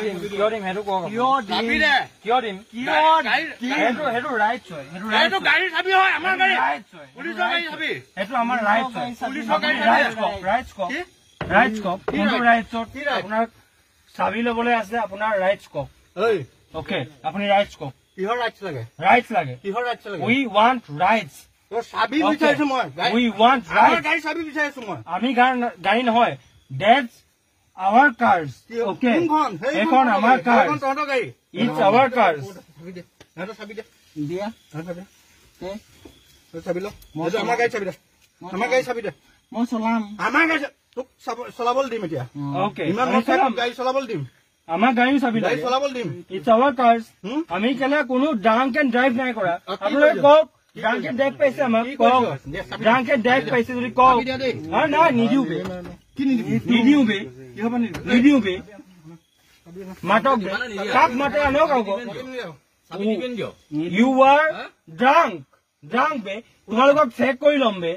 কিয় দিম সেইটো কওক। চাবি দে। কিয় দিম? কিয় সেইটো সেইটো ৰাইটছ হয়, সেইটো এইটো গাড়ীৰ চাবি হয়, আমাৰ গাড়ী, ৰাইটছ হয়, পুলিচৰ গাড়ী চাবি। সেইটো আমাৰ ৰাইটছ হয়। পুলিচৰ গাড়ী। ৰাইটছ কওক, ৰাইটছ কওক, ৰাইটছ কওক। কোনটো ৰাইটছত আপোনাৰ চাবি ল'বলৈ আছে? আপোনাৰ ৰাইটছ কওক। অ'কে, আপুনি ৰাইটছ কওক। কিহৰ ৰাইটছ লাগে? ৰাইটছ লাগে। কিহৰ ৰাইটছ লাগে? We want rights. চাবি বিচাৰিছো মই। We want rights. গাড়ী চাবি বিচাৰিছো মই। আমি গাড়ী নহয়, that's our cars. Okay, এইখন আমাৰ কাৰ্ছ। তহঁতৰ গাড়ী। It's our cars. চাবি দে। দিয়া। চাবি ল। আমাৰ গাড়ী চাবি দে, আমাৰ গাড়ী চাবি দে। মই চলাম। আমাৰ গাড়ী তোক চলাবলৈ দিম এতিয়া। অ'কে, ইমান গাড়ী চলাবলৈ দিম। আমাৰ গাড়ীও চাবি। গাড়ী চলাবলৈ দিম। It's our cars. আমি কেলে কোনো ড্ৰাংক এণ্ড ড্ৰাইভ নাই কৰা। আপোনালোকে কওক, ড্ৰাংক এণ্ড ড্ৰাইভ পাইছে আমাক? কওক, ড্ৰাংক এণ্ড ড্ৰাইভ পাইছে যদি কওক। নাই, নিদিওঁ বে, নিদিওঁ বে, নিদিওঁ বে। মাতক, কাক মাতে আনক আকৌ। You are drunk, drunk বে। তোমালোকক চেক কৰি ল'ম বে।